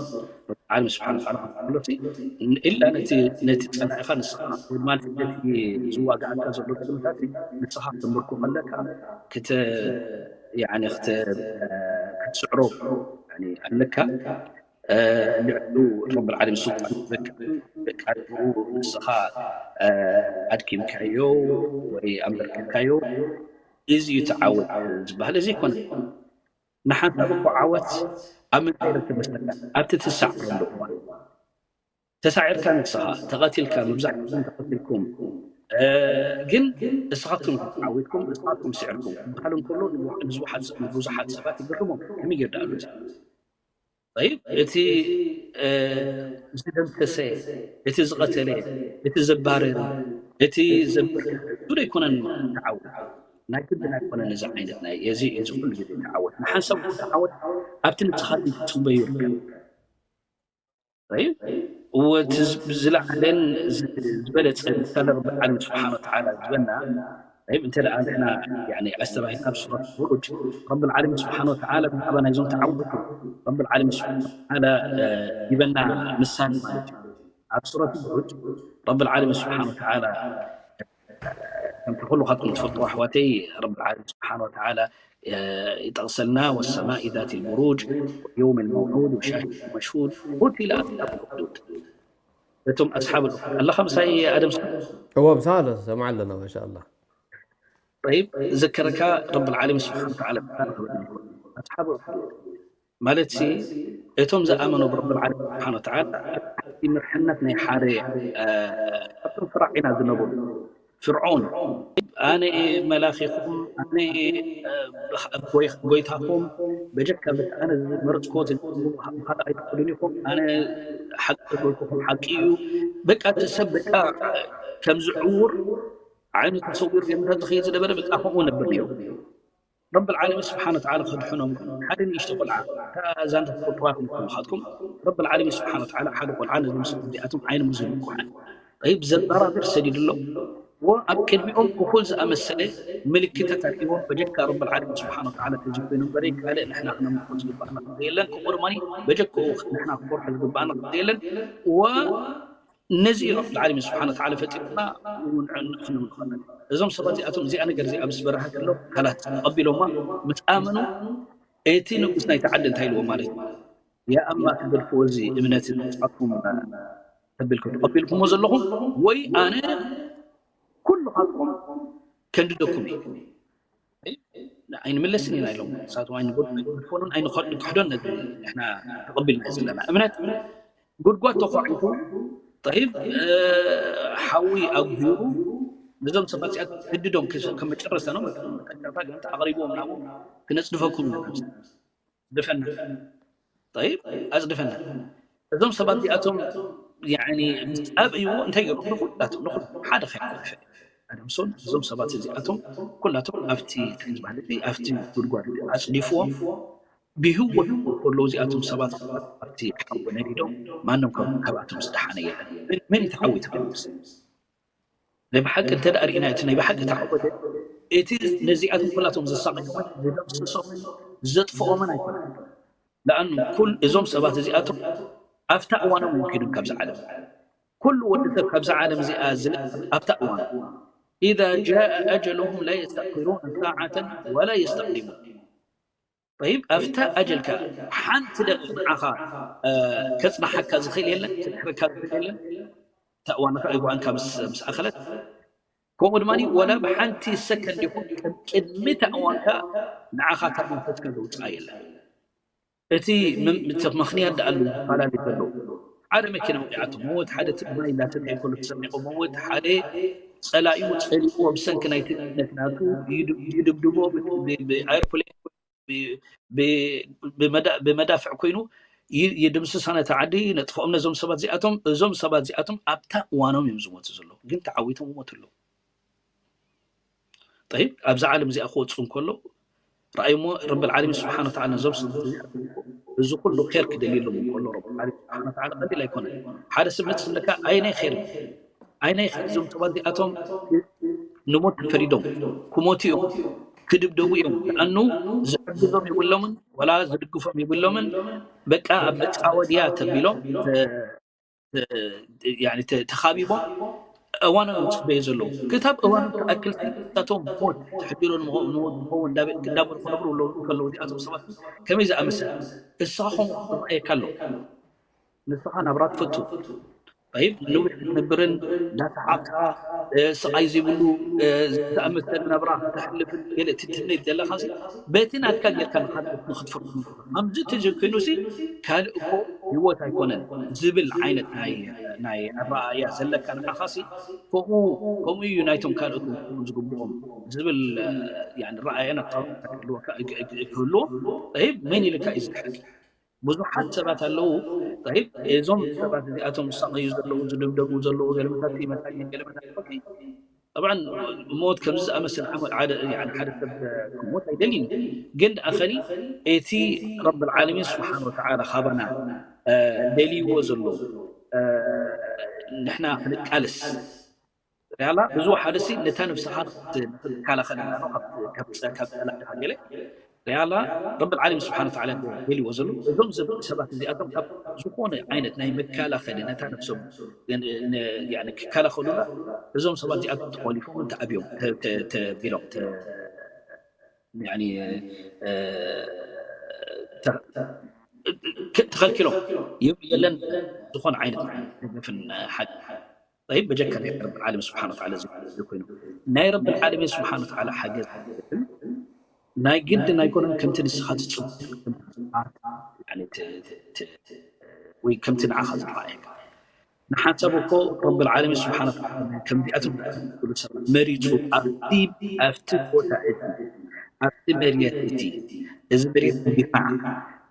ዓለም ስብሓን ወተዓላ ከሎ ኢላ ነቲ፣ ነቲ ጸላኢኻ ንስኻ ወይ ማለት ነቲ ዝዋጋኣካ ዘሎ ገለመታት ንስኻ ክትምርኮ ከለካ ክተ-፣ ያኒ ክተ-፣ ክትስዕሮ ያኒ ኣለካ። እ፣ ልዕሉ ረብል ዓለሚን ስልጣን በቃ፣ በቃ ንስኻ፣ እ፣ ኣድኪምካዮ ወይ ኣንበርኪካዮ፣ እዚ እዩ እቲ ዓወት ዝበሃል። እዚ ኣይኮነን። ንሓንሳብ እኮ ዓወት ኣብ ምንታይ ይርከብ መስለካ? ኣብቲ ትሰዓረሉ እዋን። ተሳዒርካ ንስኻ፣ ተቐቲልካ፣ መብዛሕትኹም ተቐቲልኩም፣ እ፣ ግን ንስኻትኩም ተዓዊትኩም፣ ንስኻትኩም ስዒርኩም ክበሃል እንከሎ ንብዙሓት፣ ንብዙሓት ሰባት ይግርሞም። ከመይ ጌሩ ደኣ ኣሎ እዚ? ጠይብ፣ እቲ፣ እ፣ ዝተደምሰሰ፣ እቲ ዝቐተለ፣ እቲ ዘባረረ፣ እቲ ዘበርከተ፣ እሱ ዶ ኣይኮነን ተዓወት? ናይ ግድን ኣይኮነን እዚ ዓይነት ናይ፣ እዚ፣ እዚ ኩሉ ግዜ ተዓወት። ንሓንሳብ እኮ ተዓወት ኣብቲ ንስኻትኩም ትጽበዩ ይርከብ። ጠይብ፣ እወ፣ እቲ ዝ-፣ ዝለዓለን ዝ-፣ ዝበለጸ ምሳሌ ረቢ ዓለም ስብሓነ ወተዓላ ዝበና፣ ጠይብ፣ እንተ ደኣ ንሕና፣ ያኒ፣ ኣስተባሂልና ኣብ ሱረት ቡሩጅ፣ ረቢ ዓለም ስብሓነ ወተዓላ ብዛዕባ ናይዞም ተዓወቱ ረቢ ዓለም ስብሓነ ወተዓላ፣ እ፣ ይበና ምሳሌ ማለት እዩ። ኣብ ሱረት ቡሩጅ ረቢ ዓለም ስብሓነ ወተዓላ ከምቲ ኩልኻትኩም ትፈልጥዎ ኣሕዋተይ፣ ረብል ዓለሚን ስብሓነ ወተዓላ፣ እ፣ ይጠቕሰልና፣ ወሰማኢ ዛቲል ቡሩጅ፣ ወየውሚል መውዑድ፣ ወሻሂድ ወመሽሁድ፣ ቁቲለ ኣስሓቡል ኡኽዱድ። እቶም ኣስሓቡል ኡኽዱድ፣ ኣለኻ ምሳይ ኣደም? እዎ፣ ምሳኻ ኣለና፣ ሰምዓ ኣለና፣ ማሻ ኣላህ። ጠይብ፣ ዘከረካ ረብል ዓለሚን ስብሓነ ወተዓላ፣ ኣስሓቡል ኡኽዱድ። ማለትሲ፣ እቶም ዝኣመኑ ብረብል ዓለሚን ስብሓነ ወተዓላ፣ ኣብ ትሕቲ መርሕነት ናይ ሓደ፣ እ፣ ካብቶም ፈራዒና ዝነበሩ፣ ፍርዖን፣ ኣነ እየ መላኺኹም፣ ኣነ እየ፣ እ፣ ጎይ-፣ ጎይታኹም፣ በጀካ በቲ ኣነ ዝመረጽክዎ ተግብሩ፣ ብኻልእ ኣይትኽእሉን ኢኹም፣ ኣነ ሓቂ ዝበልኩኹም ሓቂ እዩ። በቃ፣ እቲ ሰብ በቃ፣ ከምዚ ዕዉር ዓይኑ ተሰዊሩ ገምታት ዝኸይድ ዝነበረ፣ በቃ፣ ከምኡ ነብር ነይሩ። ረብል ዓለሚን ስብሓነ ወተዓላ ከድሕኖም፣ ሓደ ንእሽቶ ቆልዓ፣ እታ ዛንታ ትፈልጥዋ ኢኹም ኩልኻትኩም፣ ረብል ዓለሚን ስብሓነ ወተዓላ ሓደ ቆልዓ ነዞም ሰባት እዚኣቶም ዓይኖም ዝህሉ ቆልዓ፣ ጠይብ፣ ዘበራብር ሰዲድሎም፣ ኣብ ቅድሚኦም እኹል ዝኣመሰለ ምልክታት ኣርኢዎም። በጀካ ረብል ዓለሚን ስብሓን ወተዓላ ተዝኮይኑ እምበሪ ካልእ ንሕና ክነምልኮ ዝግባኣና ክልተ የለን። ከምኡ ድማ በጀክኡ ንሕና ክፈርሖ ዝግባኣና ክልተ የለን። ነዚ እዩ ረብል ዓለሚን ስብሓን ወተዓላ ፈጢሩና። ክንምልኮ እዞም ሰባት እዚኣቶም እዚኣ ነገር እዚኣ ምስ በረሃት ኣሎ ካላት ተቐቢሎማ ምስ ኣመኑ እቲ ንጉስ ናይቲ ዓዲ እንታይ ኢልዎ ማለት እዩ? ያ ኣማ ትገድፍዎ እዚ እምነት ናትኩም ተቢልኩም ተቐቢልኩሞ ዘለኹም ወይ ኣነ ኩሉ ካብኩም ከንድደኩም እዩ። ኣይንምለስን ኢና ኢሎም። ንሳቶም ኣይንጎድፎንን ኣይንክሕዶን ነዚ ንሕና ተቐቢልና ዘለና እምነት ጉድጓድ ተኳዒቱ ጠይብ ሓዊ ኣጉሂሩ ነዞም ሰባት እዚኣ ህድዶም ከም መጨረስታ ነው መጠጫታ ገንተ ኣቕሪቦም ናብኡ ክነፅድፈኩም ኢና ዝድፈና ጠይብ ኣፅድፈና እዞም ሰባት እዚኣቶም ምስ ኣብእይዎ እንታይ ገይሩ ንኩላቶም ንኩሉ ሓደ ከይኮነ ኣደምሶን እዞም ሰባት እዚኣቶም ኩላቶም ኣብቲ ዝበሃል ኣብቲ ጉድጓድ ኣፅዲፍዎም ብህወት ከሎ እዚኣቶም ሰባት ኣብቲ ሓዊ ነዲዶም ማንም ካብኣቶም ዝደሓነ የለን። መን ተዓዊቱ? ናይ ብሓቂ እንተ ደኣ ርኢና እቲ ናይ ብሓቂ ተዓወተ እቲ ነዚኣቶም ኩላቶም ዘሳቐዮምን ዝደምስሶምን ዘጥፍኦምን ኣይኮነን። ለኣኑ ኩል እዞም ሰባት እዚኣቶም ኣብታ እዋኖም እዮም ከይዶም ካብዚ ዓለም። ኩሉ ወዲ ሰብ ካብዛ ዓለም እዚኣ ዝነጥፍ ኣብታ እዋን إذا جاء أجلهم لا يستأخرون ساعة ولا يستقدمون طيب ኣብታ ኣጀልካ ሓንቲ ደቂቕ ንዓኻ ከጽናሓካ ዝኽእል የለን፣ ክድሕረካ ዝኽእል የለን። እታ እዋንካ እዋንካ ምስ ኣኸለት ከምኡ ድማ ወላ ብሓንቲ ሰከንድ ይኹን ቅድሚ እታ እዋንካ ንዓኻ ካብ መንፈስካ ዘውፅኣ የለን። እቲ ምክንያት ደኣሉ ዝፈላለ ዘሎ ሓደ መኪና ወቂዓቶ መወት ሓደ ትማይ እናተተየ ከሎ ተሰሚዑ መወት ሓደ ፀላዩ ፀሊእዎ ብሰንኪ ናይቲ እምነት ናቱ ይድብድቦ ብኣይሮፕሌን ብመዳፍዕ ኮይኑ ይድምስሳ ነቲ ዓዲ ነጥፍኦም ነዞም ሰባት እዚኣቶም እዞም ሰባት እዚኣቶም ኣብታ እዋኖም እዮም ዝሞቱ ዘለዉ ግን ተዓዊቶም ይሞቱ ኣለዉ ጠይብ ኣብዛ ዓለም እዚኣ ክወፁ እንከሎ ረኣይሞ ረብል ዓለሚን ስብሓን ወተዓላ ነዞም ሰባት እዚኣ እዚ ኩሉ ር ክደልየሎም እንከሎ ረብል ዓለሚን ስብሓን ወተዓላ ቀሊል ኣይኮነን ሓደ ሰብ መፅእ ዝብለካ ኣይናይ ር ኣይናይ ር እዞም ሰባት እዚኣቶም ንሞት ተፈሪዶም ክሞቱ እዮም ክድብደቡ እዮም ኣኑ ዝሕግዞም የብሎምን ወላ ዝድግፎም የብሎምን በቃ ኣብ መፃወድያ ተቢሎም ተኻቢቦም እዋኖም እዮም ዝፅበዩ ዘለዉ ክታብ እዋኖም ክኣክል እሳቶም ሞት ተሕቢሮ ዝኸውን እንዳበሉ ክነብሩ ኣለዉ ከለዉ እዚኣቶም ሰባት ከመይ ዝኣመሰል እሳኹም ዝረኣየካ ኣሎ ንስኻ ናብራ ትፈቱ ይብ ንዊሕ ክትነብርን እንዳሰሓቕካ ስቓይ ዘይብሉ ዝተኣመሰለ ናብራ ከተሕልፍን ገለ ትትነት ዘለኻ በቲ ናትካ ጌርካ ንካልኦት ንክትፈርዱ ከምዚ ተዘይኮይኑ ሲ ካልእ እኮ ህይወት ኣይኮነን ዝብል ዓይነት ናይ ኣረኣእያ ዘለካ ንዓኻ ሲ ከምኡ ከምኡ እዩ ናይቶም ካልኦት ዝግብኦም ዝብል ረኣእያ ናትካ ክህልወካ ክህልዎ መን ኢልካ እዩ ዝድሕር ብዙሓት ሰባት ኣለዉ እዞም ሰባት እዚኣቶም ዝሳቀዩ ዘለዉ ዝድብደቡ ዘለዉ ገለመታት ይመታኝ ገለመታት طبعا ሞት ከምዚ ዝኣመሰል ዓመል ሓደ ሰብ ክሞት ኣይደልይን ግን ደኣ ኸኒ እቲ ረብ العالمين سبحانه وتعالى ካባና ደልይዎ ዘሎ ንሕና ክንቃለስ ያላ ብዙ ሓደ ሲ ነታ ነብስኻ ክትከላኸል ካብ ፀላእካ ገለ ያላ ረብ العالمين سبحانه وتعالى ደልይዎ ዘሎ እዞም ሰባት እዚኣቶም ካብ ዝኾነ ዓይነት ናይ መከላኸሊ ነታ ነብሶም ክከላኸሉላ እዞም ሰባት እዚኣቶም ተቆሊፎም ተኣብዮም ተቢሎም ተኸልኪሎም የለን ዝኾነ ዓይነት ደገፍን ሓቂ طيب بجكا ናይ رب العالمين سبحانه وتعالى ኮይኑ ናይ رب العالمين سبحانه وتعالى ሓገዝ ናይ ግድን ኣይኮነን ከምቲ ንስኻ ትፅቡ ወይ ከምቲ ንዓኻ ዝረኣየካ ንሓንሳብ እኮ ረብ العالمين سبحانه وتعالى ከምዚኣቶም ዝኣመሰሉ ሰባት መሪፁ ኣብቲ ኣብቲ ቦታ እቲ ኣብቲ መሬት እቲ እዚ መሬት ናይ ዲፋዕ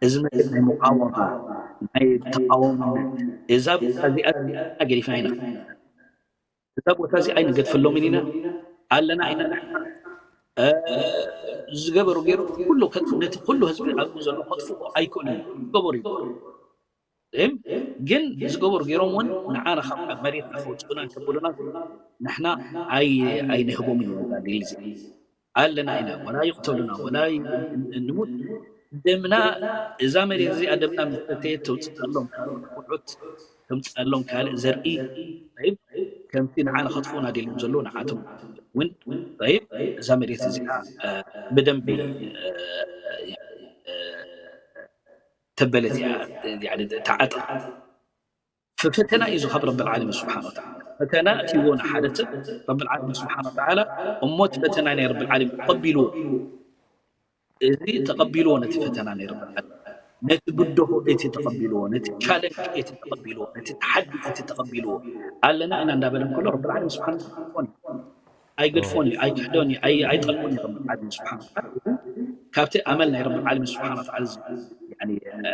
እዚ መሬት ናይ ሙቃወማ ናይ ተቃወምነት እዛ ቦታ እዚኣ ገዲፍና ኢና እዛ ቦታ እዚ ኣይንገድፈሎምን ኢና ኣለና ኢና ዝገበሩ ገይሩ ኩሉ ነቲ ኩሉ ህዝቢ ኣብኡ ዘሎ ከጥፍኡ ኣይክእሉ ዝገበሩ ይገበሩ እም ግን ዝገበሩ ገይሮም እውን ንዓና ካብ መሬትና ከውፅኡና ከብሉና ንሕና ኣይ ኣይንህቦም ኢና። ዲል ኣለና ኢና፣ ወላ ይቕተሉና ወላ ይ- ንሙት፣ ደምና፣ እዛ መሬት እዚኣ ደምና ምስ ሰተየት ተውፅኣሎም ካልእ ቆልዑት፣ ተምፅኣሎም ካልእ ዘርኢ፣ ጠይብ፣ ከምቲ ንዓና ከጥፉና ደልዮም ዘለዉ ንዓቶም እውን፣ ጠይብ፣ እዛ መሬት እዚኣ ብደንቢ ተበለት እያ። ተዓጠ ፈተና እዩ ካብ ረብል ዓለሚን ስብሓን ወተዓላ። ፈተና እቲዎ ንሓደ ሰብ ረብል ዓለሚን ስብሓን ወተዓላ፣ እሞ እቲ ፈተና ናይ ረብል ዓለሚን ተቐቢልዎ፣ እዚ ተቐቢልዎ፣ ነቲ ፈተና ናይ ረብል ዓለሚን፣ ነቲ ብድሆ እቲ ተቐቢልዎ፣ ነቲ ቻለንጅ እቲ ተቐቢልዎ፣ ነቲ ተሓዲ እቲ ተቐቢልዎ፣ ኣለና ኢና እንዳበለ እንከሎ ረብል ዓለሚን ስብሓን ወተዓላ ኣይኮን ኣይገድፎን እዩ፣ ኣይክሕዶን እዩ፣ ኣይ- ኣይጠልሞን እዩ። ረብል ዓለሚን ስብሓን ወተዓላ ካብቲ ኣመል ናይ ረብል ዓለሚን ስብሓን ወተዓላ ዝ- ያኒ፣ እ፣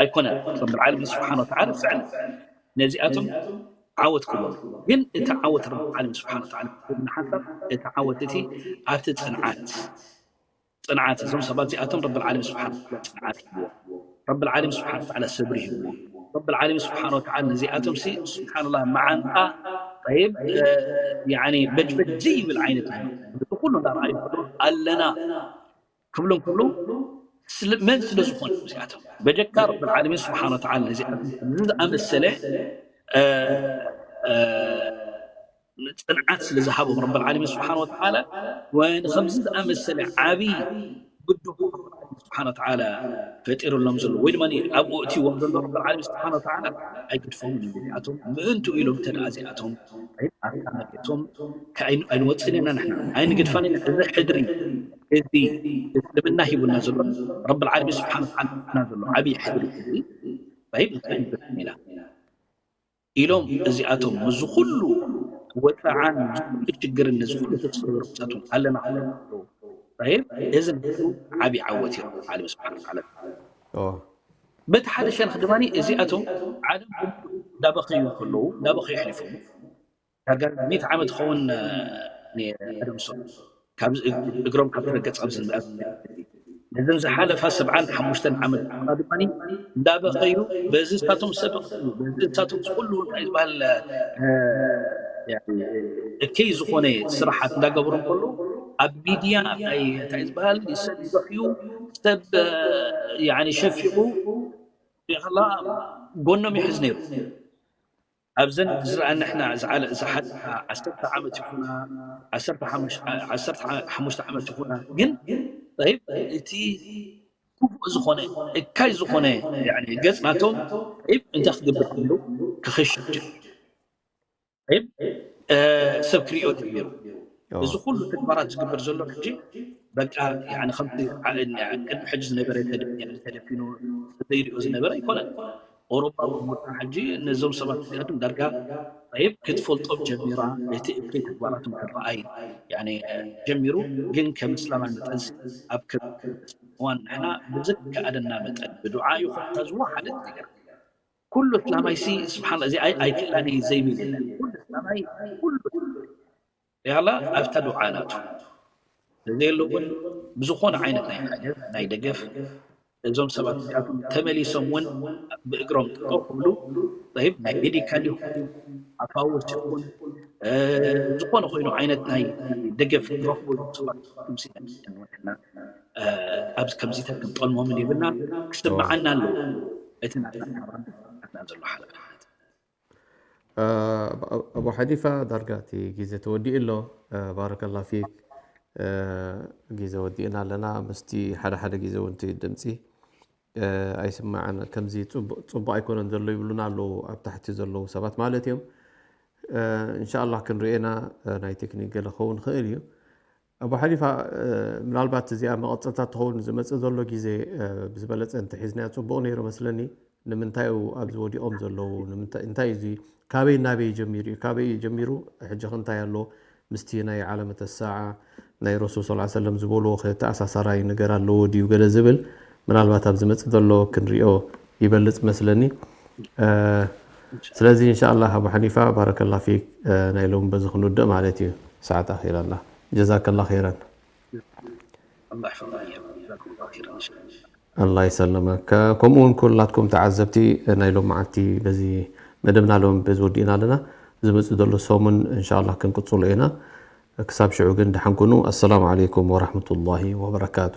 ኣይኮነን። ረብል ዓለሚን ስብሓን ወተዓላ ፍዕል ነዚኣቶም ዓወት ክብሎም፣ ግን እቲ ዓወት ረብል ዓለሚን ስብሓን ወተዓላ ንሓሳብ እቲ ዓወት እቲ ኣብቲ ፅንዓት ፅንዓት እዞም ሰባት እዚኣቶም ረብል ዓለሚን ስብሓን ወተዓላ ፅንዓት ሂብዎም። ረብል ዓለሚን ስብሓን ወተዓላ ሰብሪ ሂብዎም። ረብል ዓለሚን ስብሓን ወተዓላ ነዚኣቶም ሲ ስብሓንላ መዓንጣ ጠይብ፣ እ፣ ያኒ በጅበጅ ዘይብል ዓይነት ናይ እዚ ኩሉ እንዳረኣዩ ከለዉ ኣለና ክብሉ እንከለዉ ስለ- መን ስለ ዝኾነ እዚኣቶም በጀካ ረብል ዓለሚን ስብሓን ወተዓላ ነዚኣቶም ከምዚ ዝኣመሰለ እ፣ እ፣ ጽንዓት ስለ ዝሃቦም ረብል ዓለሚን ስብሓን ወተዓላ፣ ወንኸምዚ ዝኣመሰለ ዓብዪ ብድሆ ረብል ዓለሚን ስብሓን ወተዓላ ፈጢሩሎም ዘሎ ወይ ድማ ኣብኡ እትዎም ዘሎ ረብል ዓለሚን ስብሓን ወተዓላ ኣይገድፎምን እዩ። እዚኣቶም ምእንቱ ኢሎም እንተ ደኣ እዚኣቶም ኣብታ መሬቶም ከኣይ- ኣይንወፅን ኢና ንሕና ኣይንግድፋን ኢና። እዚ ሕድሪ እዚ እስልምና ሂቡና ዘሎ ረብል ዓለሚን ስብሓን ወተዓላ ሂቡና ዘሎ ዓብዪ ሕድሪ እዚ ጠይብ ንሕና ኣይንገድፎን ኢና። ኢሎም እዚኣቶም ምስዚ ኩሉ ወፅዓን ምስዚ ኩሉ ሽግርን ነዚ ኩሉ ተፅዕኖ ርኩሳት እውን ኣለና ክብሉ ከለዉ፣ ጠይብ፣ እዚ ንሱ ዓብዪ ዓወት እዩ ዓለም ስብሓን ወተዓላ። ኦ፣ በቲ ሓደ ሸነኽ ድማ እዚኣቶም ዓለም ብምሉእ እንዳበኸዩ ከለዉ እንዳበኸዩ ኣሕሊፎም ዳርጋ ሚእቲ ዓመት ክኸውን ነይሩ። ኣደምሶም ካብ እግሮም ካብ ተረገጽ ኣብዚ ነዘን ዝሓለፋ ሰብዓን ሓሙሽተን ዓመት ድማ እንዳበኸዩ በዚ እሳቶም ሰብ በዚ እሳቶም ዝኩሉ እንታይ ዝበሃል እከይ ዝኾነ ስራሓት እንዳገበሩ ከሉ ኣብ ሚድያ እንታይ ዝበሃል ሰብ ይበኽዩ ሰብ ሸፊቑ ላ ጎኖም ይሕዝ ነይሩ። ኣብዘን ዝረኣና ንሕና ዝዓለ- ዝሓለፋ ዓሰርተ ዓመት ይኹና ዓሰርተ ሓሙሽተ ዓመት ይኹና ግን ጠይብ እቲ ክፉእ ዝኾነ እካይ ዝኾነ ያኒ ገጽ ናቶም ጠይብ እንታይ ክገብር ከሎ ክኽሽፍ ጀሚሩ። ጠይብ እ፣ ሰብ ክሪኦ ጀሚሩ። እዚ ኩሉ ተግባራት ዝግበር ዘሎ ሕጂ በቃ ያኒ ከምቲ ዓ- ቅድሚ ሕጂ ዝነበረ ተደ- ያኒ ተደፊኑ ዘይሪኦ ዝነበረ ኣይኮነን። ኦሮፓ ብምሉኣ ሕጂ ነዞም ሰባት እዚኣቶም ዳርጋ ጠይብ ክትፈልጦም ጀሚራ። እቲ እከይ ተግባራቶም ክረኣይ ያኒ ጀሚሩ። ግን ከም እስላማይ መጠንሲ ኣብ ከ- እዋን ንሕና ብዝከኣለና መጠን ብዱዓ ይኹን እታ ዝወሓደት ነገር ኩሉ እስላማይ ሲ ስብሓን እዚ ኣይ ኣይክእላን እዩ ዘይብል የለን። ኩሉ እስላማይ ኩሉ ያላ ኣብታ ዱዓ ናቱ ስለዘየለ እውን ብዝኾነ ዓይነት ናይ ሓገዝ ናይ ደገፍ እዞም ሰባት እዚኣቶም ተመሊሶም እውን ብእግሮም ጠጠው ክብሉ ይብ ናይ ሜዲካል ይኹን ኣፋውስ ይኹን እ፣ ዝኾነ ኮይኑ ዓይነት ናይ ደገፍ ክረኽቡ እዞም ሰባት እዚኣቶም ሲ ንሕና እ፣ ኣብዚ ከምዚታት ክንጠልሞምን የብልና ክስምዓና ኣለዎ እቲ ናትና ናትና ዘሎ ሓላፍነት። ኣቡ ሓኒፋ ዳርጋ እቲ ግዜ ተወዲኡ ኣሎ። ባረከላ ፊክ። ግዜ ወዲእና ኣለና። ምስቲ ሓደ ሓደ ግዜ እውን እቲ ድምፂ ኣይስማዕን፣ ከምዚ ፅቡቅ ኣይኮነን ዘሎ ይብሉና ኣለዉ፣ ኣብ ታሕቲ ዘለዉ ሰባት ማለት እዮም። እንሻላ ክንርኤና ናይ ቴክኒክ ገለ ክኸውን ይኽእል እዩ። ኣቡ ሓኒፋ፣ ምናልባት እዚኣ መቐፀልታ ትኸውን ዝመፅእ ዘሎ ግዜ ብዝበለፀ እንተሒዝናያ ፅቡቕ ነይሩ መስለኒ። ንምንታይ እዩ ኣብዚ ወዲቖም ዘለዉ? ንምንታይ- እንታይ እዩ እዚ? ካበይ ናበይ ጀሚሩ እዩ? ካበይ እዩ ጀሚሩ? ሕጂ ኸ እንታይ ኣሎ? ምስቲ ናይ ዓለመተ ሰዓ ናይ ረሱል ሰለላሁ ዐለይሂ ወሰለም ዝበልዎ ተኣሳሳራይ ነገር ኣለዎ ድዩ ገለ ዝብል ምናልባት ኣብ ዝመፅእ ዘሎ ክንሪኦ ይበልፅ መስለኒ። ስለዚ እንሻላ ኣቡ ሓኒፋ ባረከላ ፊክ፣ ናይ ሎሚ በዚ ክንውድእ ማለት እዩ። ሰዓት ኣኺላ ኣላ። ጀዛከላ ኸይረን። الله يحفظك يا رب. جزاكم الله خيرا إن شاء الله. ኣላ ይሰለመካ። ከምኡ እውን ኩላትኩም ተዓዘብቲ ናይ ሎም መዓልቲ በዚ መደብና ሎም በዚ ወዲእና ኣለና። ዝመጽእ ዘሎ ሰሙን እንሻላ ክንቅጽሎ ኢና። ክሳብ ሽዑ ግን ደሓን ኩኑ። ኣሰላሙ ዓለይኩም ወራህመቱላሂ ወበረካቱ።